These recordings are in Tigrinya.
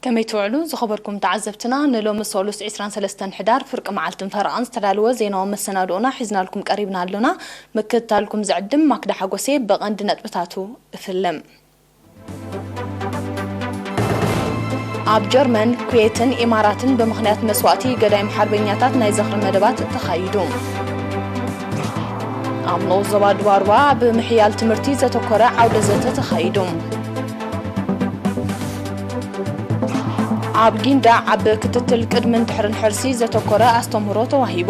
ከመይ ትውዕሉ ዝኸበርኩም ተዓዘብትና፣ ንሎሚ ሰሉስ ዕስራን ሰለስተን ሕዳር ፍርቂ መዓልትን ፈረቓን ዝተዳለወ ዜናዊ መሰናድኦና ሒዝናልኩም ቀሪብና ኣሎና። ምክትታልኩም ዝዕድም ማክዳ ሓጎሴ። ብቐንዲ ነጥብታቱ እፍልም። ኣብ ጀርመን፣ ኩዌትን ኢማራትን ብምኽንያት መስዋእቲ ገዳይም ሓርበኛታት ናይ ዝኽሪ መደባት ተኻይዱ። ኣብ ንኡስ ዞባ ድባርባ ብምሕያል ትምህርቲ ዘተኮረ ዓውደ ዘተ ተኻይዱ። ኣብ ጊንዳዕ ኣብ ክትትል ቅድምን ድሕርን ሕርሲ ዘተኮረ ኣስተምህሮ ተዋሂቡ።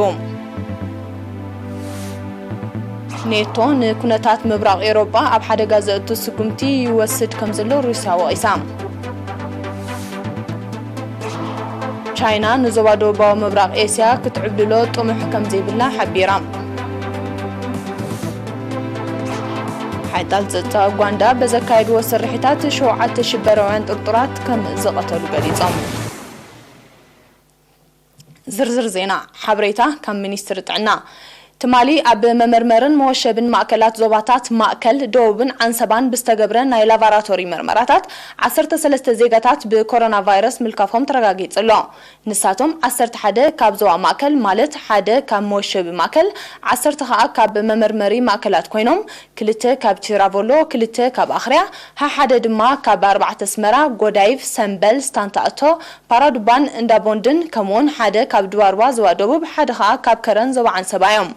ኔቶ ንኩነታት ምብራቕ ኤውሮጳ ኣብ ሓደጋ ዘእቱ ስጉምቲ ይወስድ ከም ዘሎ ሩስያ ወቒሳ። ቻይና ንዞባ ደቡባዊ ምብራቕ ኤስያ ክትዕብልሎ ጥሙሕ ከም ዘይብላ ሓቢራ። ሓይልታት ጸጥታ ኡጋንዳ በዘካየድዎ ስርሒታት ሸውዓተ ሽበራውያን ጥርጡራት ከም ዝቐተሉ ገሊጾም። ዝርዝር ዜና። ሓበሬታ ካብ ሚኒስትሪ ጥዕና። ትማሊ ኣብ መመርመርን መወሸብን ማእከላት ዞባታት ማእከል፣ ደቡብን ዓንሰባን ብዝተገብረ ናይ ላቫራቶሪ መርመራታት ዓሰርተ ሰለስተ ዜጋታት ብኮሮና ቫይረስ ምልካፎም ተረጋጊጹ ኣሎ። ንሳቶም ዓሰርተ ሓደ ካብ ዞባ ማእከል፣ ማለት ሓደ ካብ መወሸቢ ማእከል፣ ዓሰርተ ከኣ ካብ መመርመሪ ማእከላት ኮይኖም፣ ክልተ ካብ ቺራቮሎ፣ ክልተ ካብ ኣኽርያ፣ ሃ ሓደ ድማ ካብ ኣርባዕተ ኣስመራ፣ ጎዳይፍ፣ ሰምበል፣ ስታንታ እቶ፣ ፓራዱባን እንዳቦንድን፣ ከምኡውን ሓደ ካብ ድባርባ ዞባ ደቡብ፣ ሓደ ከኣ ካብ ከረን ዞባ ዓንሰባ እዮም።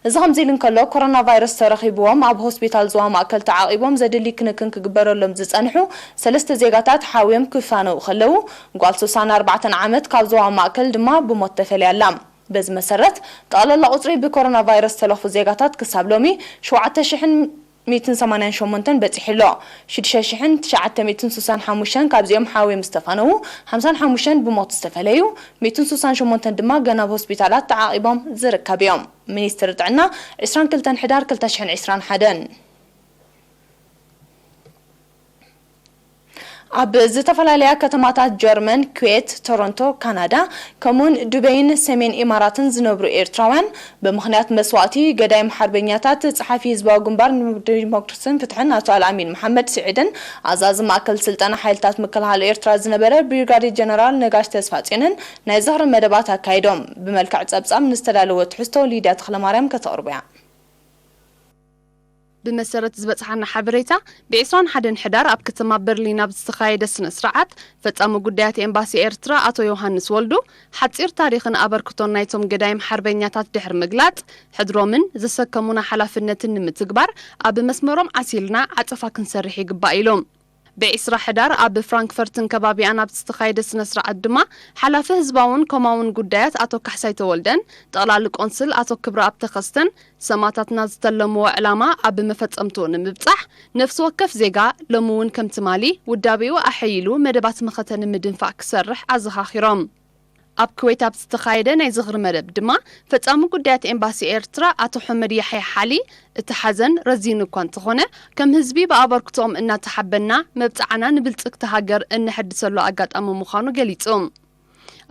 እዚ ከምዚ ኢሉ እንከሎ፣ ኮሮና ቫይረስ ተረኺብዎም ኣብ ሆስፒታል ዞባ ማእከል ተዓቒቦም ዘድሊ ክንክን ክግበረሎም ዝጸንሑ ሰለስተ ዜጋታት ሓውዮም ክፋነዉ ከለዉ፣ ጓል ስሳን ኣርባዕተን ዓመት ካብ ዞባ ማእከል ድማ ብሞት ተፈልያ ኣላ። በዚ መሰረት፣ ጠቕላላ ቁጽሪ ብኮሮና ቫይረስ ዝተለኽፉ ዜጋታት ክሳብ ሎሚ ሸውዓተ ሽሕን ሚእትን ሰማንያን ሸሞንተን በጺሑ ኣሎ። ሽዱሽተ ሽሕን ትሽዓተ ሚእትን ስሳን ሓሙሽተን ካብዚኦም ሓውዮም ዝተፋነዉ፣ ሓምሳን ሓሙሽተን ብሞት ዝተፈለዩ፣ ሚእትን ስሳን ሸሞንተን ድማ ገና ኣብ ሆስፒታላት ተዓቒቦም ዝርከቡ እዮም። ሚኒስትሪ ጥዕና፣ ዕስራን ክልተን ሕዳር ክልተ ሽሕን ዕስራን ሓደን። ኣብ ዝተፈላለያ ከተማታት ጀርመን፣ ኩዌት፣ ቶሮንቶ፣ ካናዳ፣ ከምኡውን ዱበይን ሰሜን ኢማራትን ዝነብሩ ኤርትራውያን፣ ብምኽንያት መስዋእቲ ገዳይም ሓርበኛታት፣ ጸሓፊ ህዝባዊ ግንባር ንዲሞክራስን ፍትሕን ኣቶ ኣልኣሚን መሓመድ ስዒድን ኣዛዚ ማእከል ስልጠና ሓይልታት ምክልኻል ኤርትራ ዝነበረ ብሪጋዴር ጀነራል ነጋሽ ተስፋጽዮንን ናይ ዝኽሪ መደባት ኣካይዶም። ብመልክዕ ጸብጻብ ንዝተዳለወ ትሕዝቶ ሊድያ ተኽለማርያም ከተቕርቦ እያ። ብመሰረት ዝበጽሓና ሓበሬታ፣ ብዕስራን ሓደን ሕዳር ኣብ ከተማ በርሊን ኣብ ዝተኻየደ ስነ ስርዓት፣ ፈጻሚ ጉዳያት ኤምባሲ ኤርትራ ኣቶ ዮሃንስ ወልዱ፣ ሓጺር ታሪኽን ኣበርክቶን ናይቶም ገዳይም ሓርበኛታት ድሕሪ ምግላጽ፣ ሕድሮምን ዘሰከሙና ሓላፍነትን ንምትግባር፣ ኣብ መስመሮም ዓሲልና ዓጸፋ ክንሰርሕ ይግባእ ኢሉ። ብዕስራ ሕዳር ኣብ ፍራንክፈርትን ከባቢኣን ኣብ ዝተኻየደ ስነ ስርዓት ድማ፣ ሓላፊ ህዝባውን ኮማውን ጉዳያት ኣቶ ካሕሳይ ተወልደን፣ ጠቕላሊ ቆንስል ኣቶ ክብረኣብ ተኸስተን፣ ሰማእታትና ዝተለምዎ ዕላማ ኣብ መፈጸምትኡ ንምብጻሕ፣ ነፍሲ ወከፍ ዜጋ ሎሚ እውን ከም ትማሊ ውዳቤኡ ኣሐይሉ መደባት መኸተ ንምድንፋዕ ክሰርሕ ኣዘኻኺሮም። ኣብ ኩዌት ኣብ ዝተኻየደ ናይ ዝኽሪ መደብ ድማ፣ ፈጻሚ ጉዳያት ኤምባሲ ኤርትራ ኣቶ ሑመድ ያሕያ ሓሊ፣ እቲ ሓዘን ረዚን እኳ እንተኾነ፣ ከም ህዝቢ ብኣበርክቶኦም እናተሓበና፣ መብጽዓና ንብልጽግቲ ሃገር እነሐድሰሉ ኣጋጣሚ ምዃኑ ገሊጹ።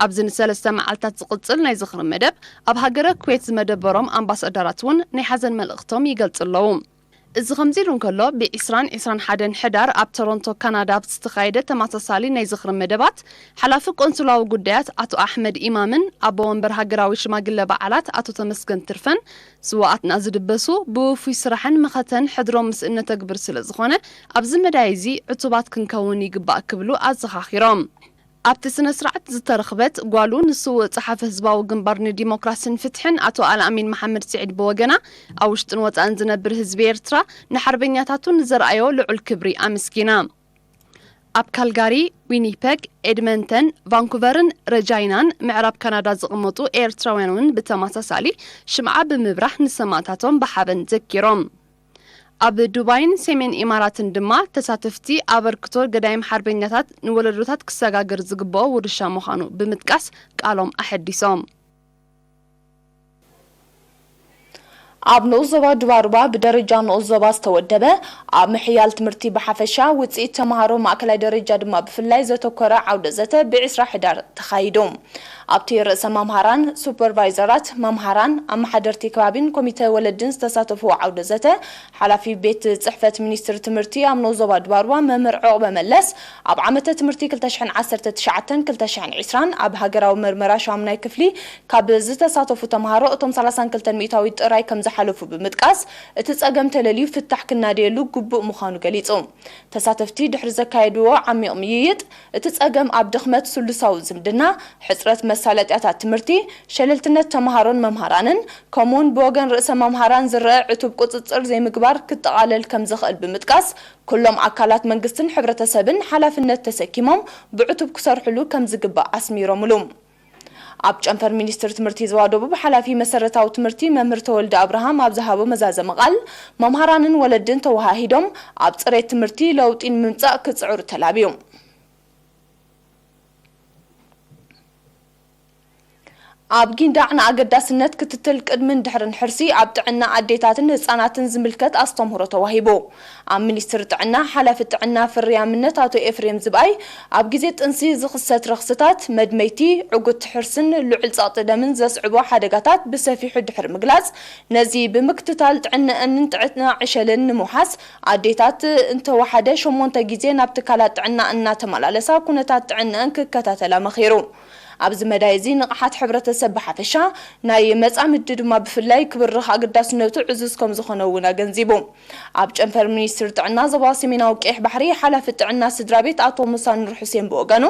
ኣብዚ ንሰለስተ መዓልታት ዝቕጽል ናይ ዝኽሪ መደብ፣ ኣብ ሃገረ ኩዌት ዝመደበሮም ኣምባሳደራት እውን ናይ ሓዘን መልእኽቶም ይገልጹ ኣለዉ። እዚ ከምዚ ኢሉ እንከሎ፣ ብዕስራን ዕስራን ሓደን ሕዳር ኣብ ቶሮንቶ ካናዳ ኣብ ዝተኻየደ ተመሳሳሊ ናይ ዝኽሪ መደባት፣ ሓላፊ ቆንስላዊ ጉዳያት ኣቶ ኣሕመድ ኢማምን ኣቦ ወንበር ሃገራዊ ሽማግለ በዓላት ኣቶ ተመስገን ትርፈን፣ ስውኣትና ዝድበሱ ብውፉይ ስራሕን መኸተን ሕድሮም ምስ እነተግብር ስለ ዝኾነ፣ ኣብዚ መዳይ እዚ ዕቱባት ክንከውን ይግባእ ክብሉ ኣዘኻኺሮም። ኣብቲ ስነ ስርዓት ዝተረኽበት ጓሉ ንስዉእ ጸሓፊ ህዝባዊ ግንባር ንዲሞክራስን ፍትሕን ኣቶ ኣልኣሚን መሓመድ ስዒድ ብወገና፣ ኣብ ውሽጥን ወጻእን ዝነብር ህዝቢ ኤርትራ ንሓርበኛታቱ ንዘርኣዮ ልዑል ክብሪ ኣመስጊና። ኣብ ካልጋሪ፣ ዊኒፐግ፣ ኤድመንተን፣ ቫንኩቨርን ረጃይናን ምዕራብ ካናዳ ዝቕመጡ ኤርትራውያን እውን ብተመሳሳሊ ሽምዓ ብምብራህ ንሰማእታቶም ብሓበን ዘኪሮም። ኣብ ዱባይን ሰሜን ኢማራትን ድማ ተሳተፍቲ ኣበርክቶ ገዳይም ሓርበኛታት ንወለዶታት ክሰጋገር ዝግብኦ ውርሻ ምዃኑ ብምጥቃስ ቃሎም ኣሐዲሶም። ኣብ ንኡስ ዞባ ዱባሩባ ብደረጃ ንኡስ ዞባ ዝተወደበ፣ ኣብ ምሕያል ትምህርቲ ብሓፈሻ፣ ውፅኢት ተምሃሮ ማእከላይ ደረጃ ድማ ብፍላይ ዘተኮረ ዓውደ ዘተ ብዒስራ ሕዳር ተኻይዱ። ኣብቲ ርእሰ መምሃራን፣ ሱፐርቫይዘራት፣ መምሃራን፣ ኣመሓደርቲ ከባቢን ኮሚተ ወለድን ዝተሳተፉ ዓውደ ዘተ፣ ሓላፊ ቤት ጽሕፈት ሚኒስትሪ ትምህርቲ ኣብ ንኡስ ዞባ ዱባሩባ መምህር ዑቕበ መለስ፣ ኣብ ዓመተ ትምህርቲ ክልተ ሽሕን ዓሰርተ ትሽዓተን ክልተ ሽሕን ዕስራን ኣብ ሃገራዊ መርመራ ሻሙናይ ክፍሊ ካብ ዝተሳተፉ ተምሃሮ እቶም ሰላሳን ክልተን ሚእታዊት ጥራይ ከም ዝሓለፉ ብምጥቃስ፣ እቲ ጸገም ተለልዩ ፍታሕ ክናደየሉ ግቡእ ምዃኑ ገሊጹ። ተሳተፍቲ ድሕሪ ዘካየድዎ ዓሚቕ ምይይጥ፣ እቲ ጸገም ኣብ ድኽመት ስሉሳዊ ዝምድና፣ ሕጽረት መሳለጥያታት ትምህርቲ፣ ሸለልትነት ተምሃሮን መምሃራንን፣ ከምኡውን ብወገን ርእሰ መምሃራን ዝረአ ዕቱብ ቁጽጽር ዘይምግባር ክጠቓለል ከም ዝኽእል ብምጥቃስ፣ ኩሎም ኣካላት መንግስትን ሕብረተሰብን ሓላፍነት ተሰኪሞም ብዕቱብ ክሰርሕሉ ከም ዝግባእ ኣስሚሮምሉ። ኣብ ጨንፈር ሚኒስትሪ ትምህርቲ ዞባ ደቡብ ሓላፊ መሰረታዊ ትምህርቲ መምህር ተወልደ ኣብርሃም ኣብ ዝሃቦ መዛዘሚ ቃል፣ መምሃራንን ወለድን ተወሃሂዶም ኣብ ጽሬት ትምህርቲ ለውጢ ንምምጻእ ክጽዕሩ ተላብዩ። ኣብ ጊንዳዕ ንኣገዳስነት ክትትል ቅድምን ድሕርን ሕርሲ ኣብ ጥዕና ኣዴታትን ህጻናትን ዝምልከት ኣስተምህሮ ተዋሂቡ። ኣብ ሚኒስትሪ ጥዕና ሓላፊ ጥዕና ፍርያምነት ኣቶ ኤፍሬም ዝብኣይ፣ ኣብ ግዜ ጥንሲ ዝኽሰት ረኽስታት፣ መድመይቲ፣ ዕጉት ሕርስን ልዑል ጸቕጢ ደምን ዘስዕቦ ሓደጋታት ብሰፊሑ ድሕሪ ምግላጽ፣ ነዚ ብምክትታል ጥዕነአንን ጥዕና ዕሸልን ንምውሓስ፣ ኣዴታት እንተወሓደ ሸሞንተ ግዜ ናብ ትካላት ጥዕና እናተመላለሳ ኩነታት ጥዕነአን ክከታተላ መኺሩ። ኣብዚ መዳይ እዚ ንቕሓት ሕብረተሰብ ብሓፈሻ፣ ናይ መጻምዲ ድማ ብፍላይ ክብርኽ ኣገዳስነቱ ዕዙዝ ከም ዝኾነ እውን ኣገንዚቡ። ኣብ ጨንፈር ሚኒስትሪ ጥዕና ዞባ ሰሜናዊ ቀይሕ ባሕሪ ሓላፊ ጥዕና ስድራ ቤት ኣቶ ሙሳ ኑር ሑሴን ብወገኑ፣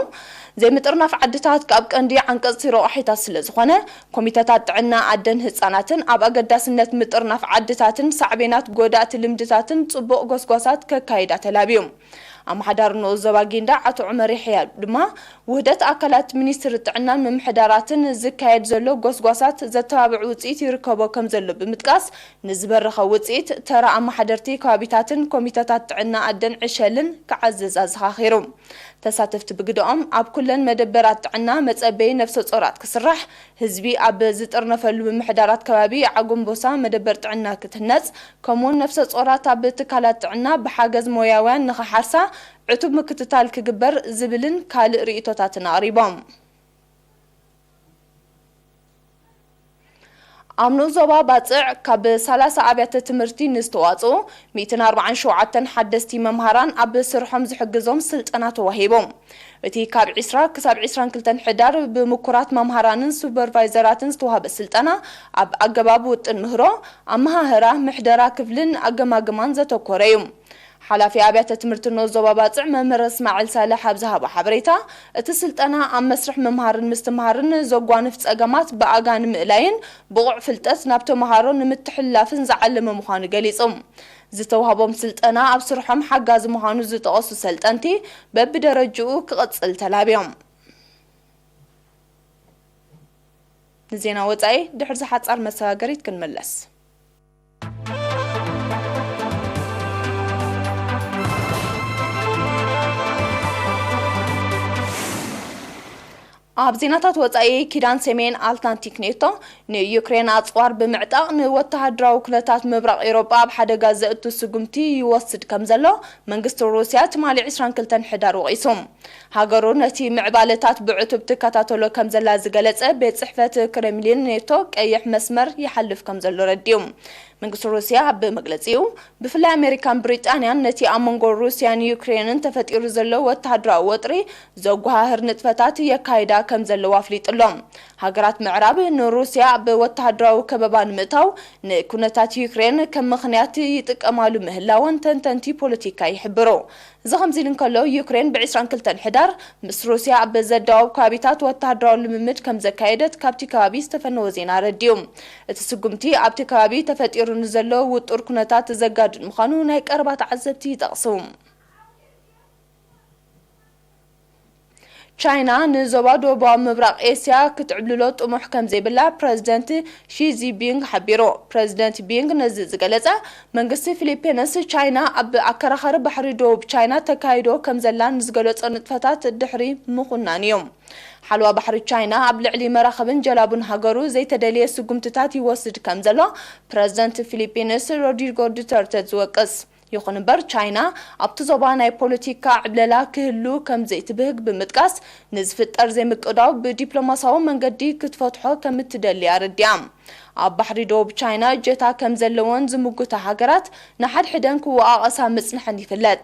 ዘይምጥርናፍ ዓድታት ካብ ቀንዲ ዓንቀጽቲ ረቋሒታት ስለ ዝኾነ፣ ኮሚተታት ጥዕና ኣደን ህጻናትን ኣብ ኣገዳስነት ምጥርናፍ ዓድታትን ሳዕቤናት ጎዳእቲ ልምድታትን ጽቡቕ ጎስጓሳት ከካይዳ ተላብዩ። ኣመሓዳሪ ንኡስ ዞባ ጊንዳዕ ኣቶ ዑመር የሕያ ድማ፣ ውህደት ኣካላት ሚኒስትሪ ጥዕናን ምምሕዳራትን ዝካየድ ዘሎ ጎስጓሳት ዘተባብዕ ውጽኢት ይርከቦ ከም ዘሎ ብምጥቃስ፣ ንዝበረኸ ውጽኢት ተራ ኣመሓደርቲ ከባቢታትን ኮሚተታት ጥዕና ኣደን ዕሸልን ክዓዝዝ ኣዘኻኺሩ። ተሳተፍቲ ብግደኦም፣ ኣብ ኩለን መደበራት ጥዕና መጸበዪ ነፍሰ ጾራት ክስራሕ፣ ህዝቢ ኣብ ዝጥርነፈሉ ምምሕዳራት ከባቢ ዓጎምቦሳ መደበር ጥዕና ክትህነጽ፣ ከምኡውን ነፍሰ ጾራት ኣብ ትካላት ጥዕና ብሓገዝ ሞያውያን ንኽሓርሳ ዕቱብ ምክትታል ክግበር ዝብልን ካልእ ርእይቶታትን ኣቕሪቦም። ኣብ ንኡስ ዞባ ባጽዕ ካብ ሰላሳ ኣብያተ ትምህርቲ ንዝተዋጽኡ ሚእትን ኣርባዓን ሸውዓተን ሓደስቲ መምሃራን ኣብ ስርሖም ዝሕግዞም ስልጠና ተዋሂቡ። እቲ ካብ ዒስራ ክሳብ ዒስራን ክልተን ሕዳር ብምኩራት መምሃራንን ሱፐርቫይዘራትን ዝተዋህበ ስልጠና፣ ኣብ ኣገባብ ውጥን ምህሮ፣ ኣመሃህራ፣ ምሕደራ ክፍልን ኣገማግማን ዘተኮረ እዩ። ሓላፊ ኣብያተ ትምህርቲ ንኡስ ዞባ ባጽዕ መምህር እስማዒል ሳልሕ ኣብ ዝሃቦ ሓበሬታ፣ እቲ ስልጠና ኣብ መስርሕ ምምሃርን ምስትምሃርን ዘጓንፍ ጸገማት ብኣጋ ንምእላይን ብቑዕ ፍልጠት ናብ ተምሃሮ ንምትሕልላፍን ዝዓለመ ምዃኑ ገሊጹ። ዝተዋህቦም ስልጠና ኣብ ስርሖም ሓጋዚ ምዃኑ ዝጠቐሱ ሰልጠንቲ፣ በብደረጅኡ ክቕጽል ተላብዮም። ንዜና ወጻኢ ድሕሪ ዝሓጻር መሰጋገሪት ክንምለስ። ኣብ ዜናታት ወጻኢ፣ ኪዳን ሰሜን ኣትላንቲክ ኔቶ ንዩክሬን ኣጽዋር ብምዕጣቕ ንወተሃደራዊ ኩነታት ምብራቕ ኤውሮጳ ኣብ ሓደጋ ዘእቱ ስጉምቲ ይወስድ ከም ዘሎ መንግስቲ ሩስያ ትማሊ ዒስራን ክልተን ሕዳር ወቒሱ። ሃገሩ ነቲ ምዕባለታት ብዕቱብ ትከታተሎ ከም ዘላ ዝገለጸ ቤት ጽሕፈት ክሬምሊን፣ ኔቶ ቀይሕ መስመር ይሓልፍ ከም ዘሎ ረዲኡ። መንግስቲ ሩስያ ኣብ መግለጺኡ፣ ብፍላይ ኣሜሪካን ብሪጣንያን ነቲ ኣብ መንጎ ሩስያን ዩክሬንን ተፈጢሩ ዘሎ ወተሃደራዊ ወጥሪ ዘጓሃህር ንጥፈታት የካይዳ ከም ዘለዋ ኣፍሊጡ ኣሎ። ሃገራት ምዕራብ ንሩስያ ኣብ ወተሃደራዊ ከበባ ንምእታው ንኩነታት ዩክሬን ከም ምኽንያት ይጥቀማሉ ምህላወን ተንተንቲ ፖለቲካ ይሕብሩ። እዚ ከምዚ ኢሉ እንከሎ፣ ዩክሬን ብዒስራን ክልተን ሕዳር ምስ ሩስያ ኣብ ዘዳወብ ከባቢታት ወተሃደራዊ ልምምድ ከም ዘካየደት ካብቲ ከባቢ ዝተፈነወ ዜና ኣረዲኡ። እቲ ስጉምቲ ኣብቲ ከባቢ ተፈጢሩ ንዘሎ ውጡር ኩነታት ዘጋድድ ምዃኑ ናይ ቀረባ ተዓዘብቲ ይጠቕሱ። ቻይና ንዞባ ደቡባዊ ምብራቕ ኤስያ ክትዕብልሎ ጥሙሕ ከም ዘይብላ ፕረዚደንት ሺ ጂንፒንግ ሓቢሩ። ፕረዚደንት ፒንግ ነዚ ዝገለጸ፣ መንግስቲ ፊሊፒንስ ቻይና ኣብ ኣከራኻሪ ባሕሪ ደቡብ ቻይና ተካይዶ ከም ዘላ ንዝገለጾ ንጥፈታት ድሕሪ ምኹናን እዩ። ሓለዋ ባሕሪ ቻይና ኣብ ልዕሊ መራኽብን ጀላቡን ሃገሩ ዘይተደልየ ስጉምትታት ይወስድ ከም ዘሎ ፕረዚደንት ፊሊፒንስ ሮድሪጎ ዱተርተ ዝወቅስ። ይኹን እምበር፣ ቻይና ኣብቲ ዞባ ናይ ፖለቲካ ዕብለላ ክህሉ ከም ዘይትብህግ ብምጥቃስ፣ ንዝፍጠር ዘይምቅዳው ብዲፕሎማሲያዊ መንገዲ ክትፈትሖ ከም እትደሊ ኣረዲኣ። ኣብ ባሕሪ ደቡብ ቻይና እጀታ ከም ዘለወን ዝምጉታ ሃገራት ንሓድሕደን ክወቓቐሳ ምጽንሐን ይፍለጥ።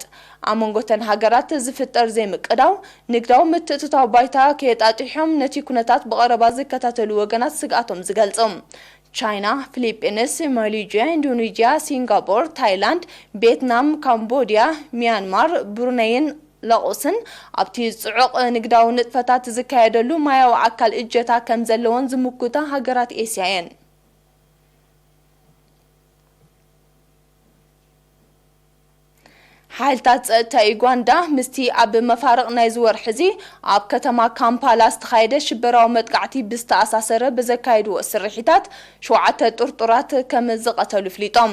ኣብ መንጎ እተን ሃገራት ዝፍጠር ዘይምቅዳው፣ ንግዳዊ ምትእትታው ባይታ ከየጣጢሖም ነቲ ኩነታት ብቐረባ ዝከታተሉ ወገናት ስግኣቶም ዝገልጹ። ቻይና፣ ፊሊፒንስ፣ ማሌዥያ፣ ኢንዶኔዥያ፣ ሲንጋፖር፣ ታይላንድ፣ ቪየትናም፣ ካምቦድያ፣ ሚያንማር፣ ብሩነይን ላኦስን ኣብቲ ጽዑቕ ንግዳዊ ንጥፈታት ዝካየደሉ ማያዊ ኣካል እጀታ ከም ዘለወን ዝምጉታ ሃገራት ኤስያ እየን። ሓይልታት ጸጥታ ዩጋንዳ ምስቲ ኣብ መፋርቕ ናይዚ ወርሒ እዚ ኣብ ከተማ ካምፓላ ዝተኻየደ ሽበራዊ መጥቃዕቲ ብዝተኣሳሰረ ብዘካየድዎ ስርሒታት ሸውዓተ ጥርጡራት ከም ዝቐተሉ ኣፍሊጦም።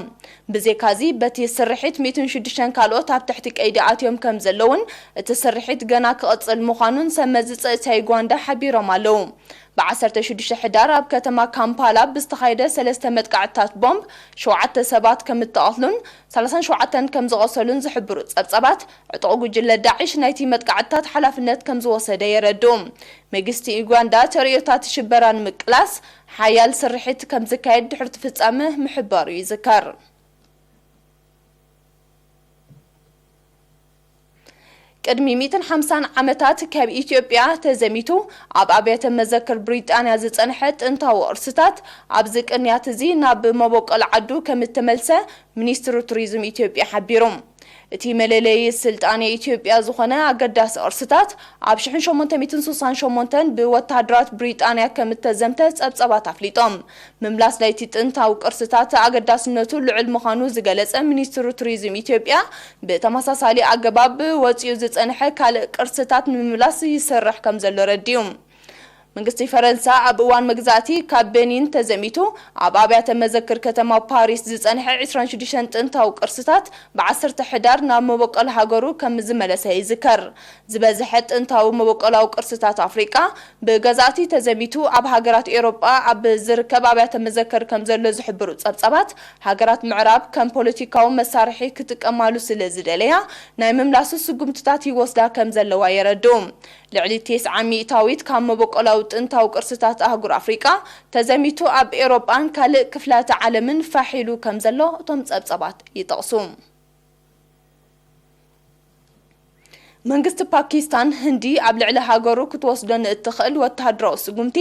ብዘይካዚ፣ በቲ ስርሒት ሚእትን ሽዱሽተን ካልኦት ኣብ ትሕቲ ቀይዲ ኣትዮም ከም ዘለውን እቲ ስርሒት ገና ክቕጽል ምዃኑን ሰብ መዚ ጸጥታ ዩጋንዳ ሓቢሮም ኣለዉ። ብ ዓሰርተ ሽዱሽተ ሕዳር ኣብ ከተማ ካምፓላ ብዝተኻየደ ሰለስተ መጥቃዕትታት ቦምብ ሸውዓተ ሰባት ከም እተቐትሉን ሰላሳን ሸውዓተን ከም ዝቖሰሉን ዝሕብሩ ጸብጻባት፣ ዕጡቕ ጉጅለ ዳዕሽ ናይቲ መጥቃዕትታት ሓላፍነት ከም ዝወሰደ የረድኡ። መንግስቲ ዩጋንዳ ተርእዮታት ሽበራ ንምቅላስ ሓያል ስርሒት ከም ዝካየድ ድሕርቲ ፍጻመ ምሕባሩ ይዝከር። ቅድሚ ሚእትን ሓምሳን ዓመታት ካብ ኢትዮጵያ ተዘሚቱ ኣብ ኣብያተ መዘክር ብሪጣንያ ዝጸንሐ ጥንታዊ ቅርስታት ኣብዚ ቅንያት እዚ ናብ መበቆል ዓዱ ከም እተመልሰ ሚኒስትሪ ቱሪዝም ኢትዮጵያ ሓቢሩ። እቲ መለለዪ ስልጣነ ኢትዮጵያ ዝኾነ ኣገዳሲ ቅርስታት ኣብ ሽሕን ሸሞንተ ሚእትን ስሳን ሸሞንተን ብወተሃደራት ብሪጣንያ ከም እተዘምተ ጸብጻባት ኣፍሊጦም። ምምላስ ናይቲ ጥንታዊ ቅርስታት ኣገዳስነቱ ልዑል ምዃኑ ዝገለጸ ሚኒስትሪ ቱሪዝም ኢትዮጵያ፣ ብተመሳሳሊ ኣገባብ ወጺኡ ዝጸንሐ ካልእ ቅርስታት ንምምላስ ይሰርሕ ከም ዘሎ ረዲኡ። መንግስቲ ፈረንሳ ኣብ እዋን መግዛእቲ ካብ ቤኒን ተዘሚቱ ኣብ ኣብያተ መዘክር ከተማ ፓሪስ ዝጸንሐ ዕስራን ሽዱሽተን ጥንታዊ ቅርስታት ብ ዓሰርተ ሕዳር ናብ መበቆል ሃገሩ ከም ዝመለሰ ይዝከር። ዝበዝሐ ጥንታዊ መበቆላዊ ቅርስታት ኣፍሪቃ ብገዛእቲ ተዘሚቱ ኣብ ሃገራት ኤውሮጳ ኣብ ዝርከብ ኣብያተ መዘክር ከም ዘሎ ዝሕብሩ ጸብጻባት፣ ሃገራት ምዕራብ ከም ፖለቲካዊ መሳርሒ ክጥቀማሉ ስለ ዝደለያ ናይ ምምላሱ ስጉምትታት ይወስዳ ከም ዘለዋ የረድኡ። ልዕሊ ተስዓ ሚእታዊት ካብ መበቆላዊ ጥንታዊ ቅርስታት ኣህጉር ኣፍሪቃ ተዘሚቱ ኣብ ኤውሮጳን ካልእ ክፍላተ ዓለምን ፋሕ ኢሉ ከም ዘሎ እቶም ጸብጻባት ይጠቕሱ። መንግስቲ ፓኪስታን፣ ህንዲ ኣብ ልዕሊ ሃገሩ ክትወስዶ ንእትኽእል ወተሃደራዊ ስጉምቲ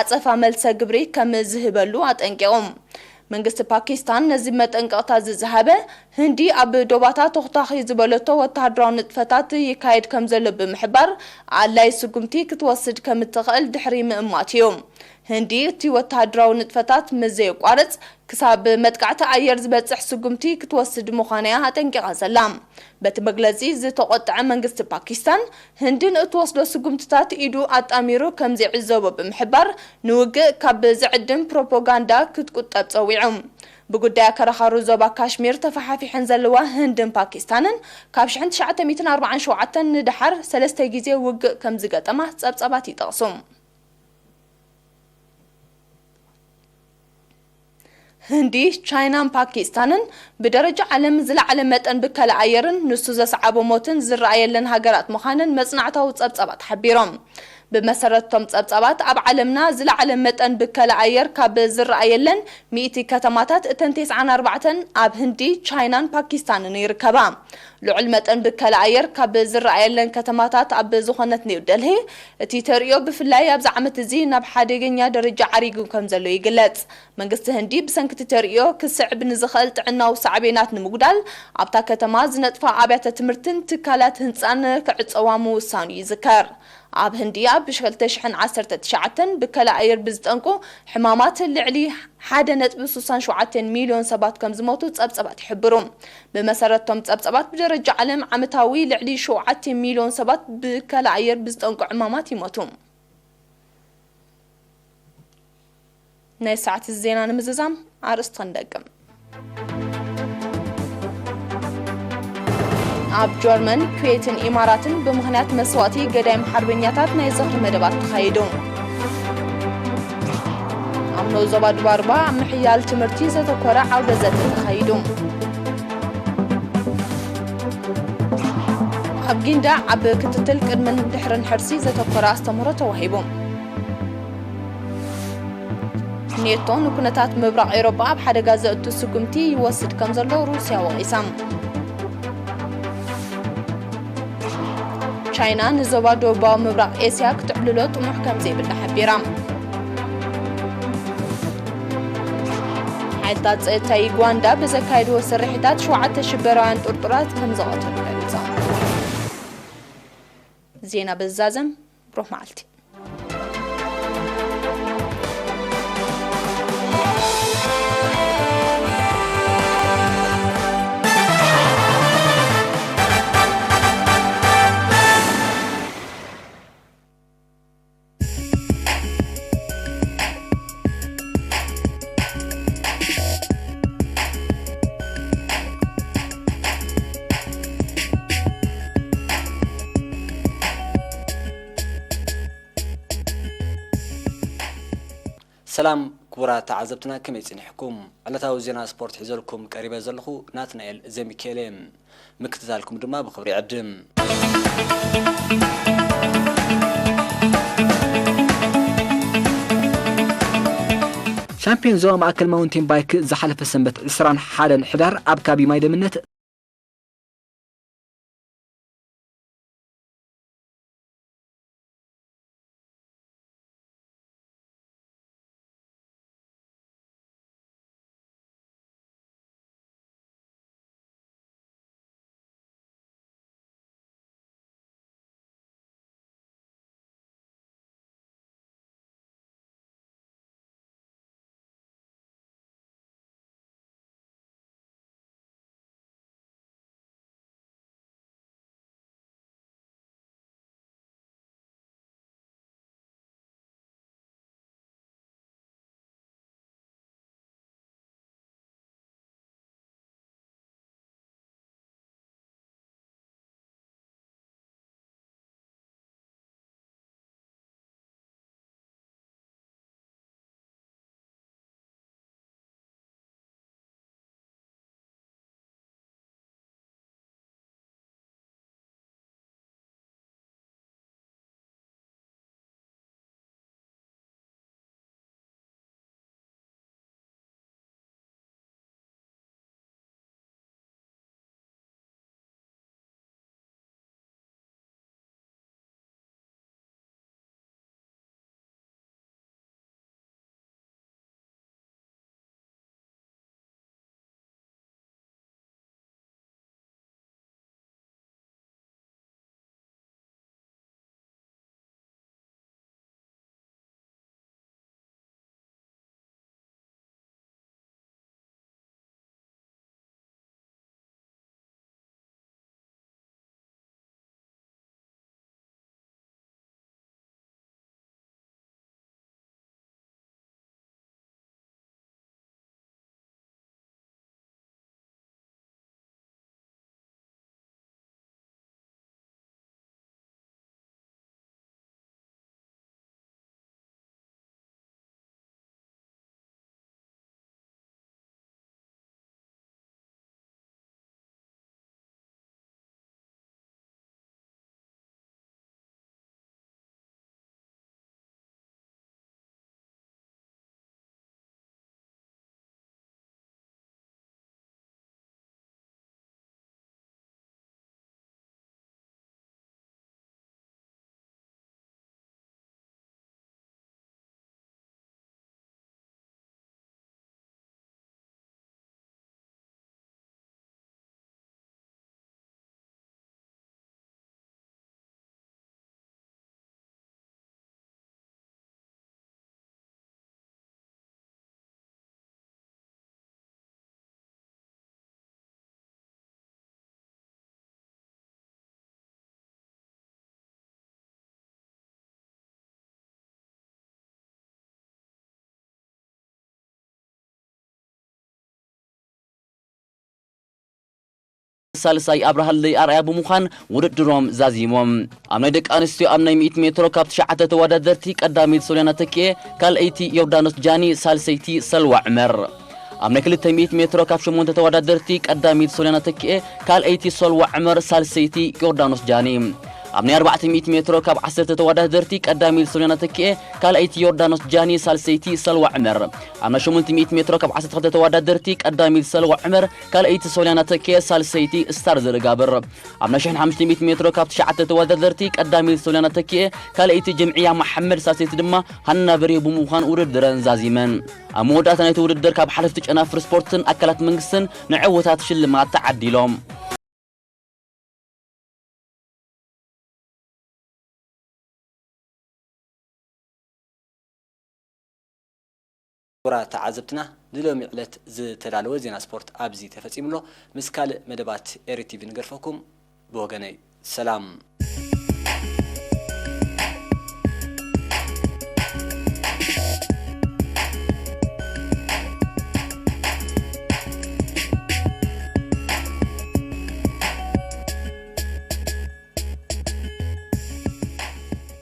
ዓጸፋ መልሰ ግብሪ ከም ዝህበሉ ኣጠንቂቑ። መንግስቲ ፓኪስታን ነዚ መጠንቀቕታ እዚ ዝሃበ፣ ህንዲ ኣብ ዶባታ ተኹታኺ ዝበለቶ ወተሃደራዊ ንጥፈታት ይካየድ ከም ዘሎ ብምሕባር፣ ኣድላዪ ስጉምቲ ክትወስድ ከም እትኽእል ድሕሪ ምእማት እዩ። ህንዲ እቲ ወተሃደራዊ ንጥፈታት ምስ ዘየቋርጽ፣ ክሳብ መጥቃዕቲ ኣየር ዝበጽሕ ስጉምቲ ክትወስድ ምዃና እያ ኣጠንቂቓ ዘላ። በቲ መግለጺ ዝተቖጥዐ መንግስቲ ፓኪስታን፣ ህንዲ ንእትወስዶ ስጉምትታት ኢዱ ኣጣሚሩ ከም ዘይዕዘቦ ብምሕባር፣ ንውግእ ካብ ዝዕድም ፕሮፓጋንዳ ክትቁጠብ ጸዊዑ። ብጉዳይ ኣከራኻሪ ዞባ ካሽሚር ተፈሓፊሐን ዘለዋ ህንድን ፓኪስታንን፣ ካብ ሽሕን ትሽዓተ ሚእትን ኣርባዓን ሸውዓተን ንደሓር ሰለስተ ግዜ ውግእ ከም ዝገጠማ ጸብጻባት ይጠቕሱ። ህንዲ፣ ቻይናን ፓኪስታንን ብደረጃ ዓለም ዝለዓለ መጠን ብከላ ኣየርን ንሱ ዘስዓቦ ሞትን ዝረኣየለን ሃገራት ምዃነን መጽናዕታዊ ጸብጻባት ሓቢሮም። ብመሰረት እቶም ጸብጻባት፣ ኣብ ዓለምና ዝለዓለ መጠን ብከላ ኣየር ካብ ዝረኣየለን ሚእቲ ከተማታት፣ እተን ተስዓን ኣርባዕተን ኣብ ህንዲ፣ ቻይናን ፓኪስታንን ይርከባ። ልዑል መጠን ብከላ ኣየር ካብ ዝረኣየለን ከተማታት ኣብ ዝኾነት ኒው ደልሂ፣ እቲ ተርእዮ ብፍላይ ኣብዚ ዓመት እዚ ናብ ሓደገኛ ደረጃ ዓሪጉ ከም ዘሎ ይግለጽ። መንግስቲ ህንዲ ብሰንኪ እቲ ተርእዮ ክስዕብ ንዝኽእል ጥዕናዊ ሳዕቤናት ንምጉዳል፣ ኣብታ ከተማ ዝነጥፋ ኣብያተ ትምህርትን ትካላት ህንጻን ክዕጸዋ ምውሳኑ ይዝከር። ኣብ ህንድያ ብ ክልተ ሽሕን ዓሰርተ ትሽዓተን ብከላ ኣየር ብዝጠንቁ ሕማማት ልዕሊ ሓደ ነጥቢ ስሳን ሸውዓተን ሚልዮን ሰባት ከም ዝሞቱ ጸብጸባት ይሕብሩ። ብመሰረት እቶም ጸብጸባት፣ ብደረጃ ዓለም ዓመታዊ ልዕሊ ሸውዓተ ሚልዮን ሰባት ብከላ ኣየር ብዝጠንቁ ዕማማት ይሞቱ። ናይ ሰዓት ዜና ንምዝዛም ኣርእስቲ ክንደግም። ኣብ ጀርመን፣ ኩዌትን ኢማራትን ብምኽንያት መስዋእቲ ገዳይም ሓርበኛታት ናይ ዝኽሪ መደባት ተኻይዱ። ኣብ ንኡስ ዞባ ዱባርባ ኣብ ምሕያል ትምህርቲ ዘተኮረ ዓውደ ዘተ ተኻይዱ። ኣብ ጊንዳዕ ኣብ ክትትል ቅድምን ድሕርን ሕርሲ ዘተኮረ ኣስተምህሮ ተዋሂቡ። ኔቶ ንኩነታት ምብራቕ ኤውሮጳ ኣብ ሓደጋ ዘእቱ ስጉምቲ ይወስድ ከም ዘሎ ሩስያ ወቒሳ። ቻይና ንዞባ ደቡባዊ ምብራቕ ኤስያ ክትዕብልሎ ጥሙሕ ከም ዘይብላ ሓቢራ። ሓይልታት ጸጥታ ዩጋንዳ ብዘካየድዎ ስርሒታት ሸውዓተ ሽበራውያን ጥርጡራት ከም ዝቐተሉ ገሊጾም። ዜና በዛዘም፣ ብሩኽ መዓልቲ። ሰላም ክቡራት ተዓዘብትና፣ ከመይ ጸኒሕኩም? ዕለታዊ ዜና ስፖርት ሒዘልኩም ቀሪበ ዘለኹ ናትናኤል ዘሚካኤል እየ። ምክትታልኩም ድማ ብኽብሪ ይዕድም። ሻምፒዮን ዞባ ማእከል ማውንቴን ባይክ ዝሓለፈ ሰንበት ዕስራን ሓደን ሕዳር ኣብ ካቢ ማይ ደምነት ሳልሳይ ኣብርሃለይ ኣርኣያ ብምዃን ውድድሮም ዛዚሞም። ኣብ ናይ ደቂ ኣንስትዮ ኣብ ናይ ሚእቲ ሜትሮ ካብ ትሽዓተ ተወዳደርቲ ቀዳመይቲ ሶልያና ተኪኤ፣ ካልኣይቲ ዮርዳኖስ ጃኒ፣ ሳልሰይቲ ሰልዋ ዕመር። ኣብ ናይ ክልተ ሚእቲ ሜትሮ ካብ ሸሞንተ ተወዳደርቲ ቀዳመይቲ ሶልያና ተኪኤ፣ ካልኣይቲ ሰልዋ ዕመር፣ ሳልሰይቲ ዮርዳኖስ ጃኒ። ኣብ ናይ ኣርባዕተ ሚእቲ ሜትሮ ካብ ዓሰርተ ተወዳደርቲ ቀዳመይቲ ሶልያና ተኪኤ፣ ካልኣይቲ ዮርዳኖስ ጃኒ፣ ሳልሰይቲ ሰልዋ ዕመር። ኣብ ናይ ሸሞንተ ሚእቲ ሜትሮ ካብ ዓሰርተ ክልተ ተወዳደርቲ ቀዳመይቲ ሰልዋ ዕመር፣ ካልኣይቲ ሶልያና ተኪኤ፣ ሳልሰይቲ ስታር ዘርጋብር። ኣብ ናይ ሽሕን ሓሙሽተ ሚእቲ ሜትሮ ካብ ትሽዓተ ተወዳደርቲ ቀዳመይቲ ሶልያና ተኪኤ፣ ካልኣይቲ ጀምዕያ መሓመድ፣ ሳልሰይቲ ድማ ሃና በሪሁ ብምዃን ውድድረን ዛዚመን። ኣብ መወዳእታ ናይቲ ውድድር ካብ ሓለፍቲ ጨናፍር ስፖርትን ኣካላት መንግስትን ንዕውታት ሽልማት ተዓዲሎም። ክቡራት ተዓዘብትና፣ ንሎሚ ዕለት ዝተዳለወ ዜና ስፖርት ኣብዚ ተፈጺሙ ኣሎ። ምስ ካልእ መደባት ኤሪ ቲቪ ንገድፈኩም። ብወገነይ ሰላም።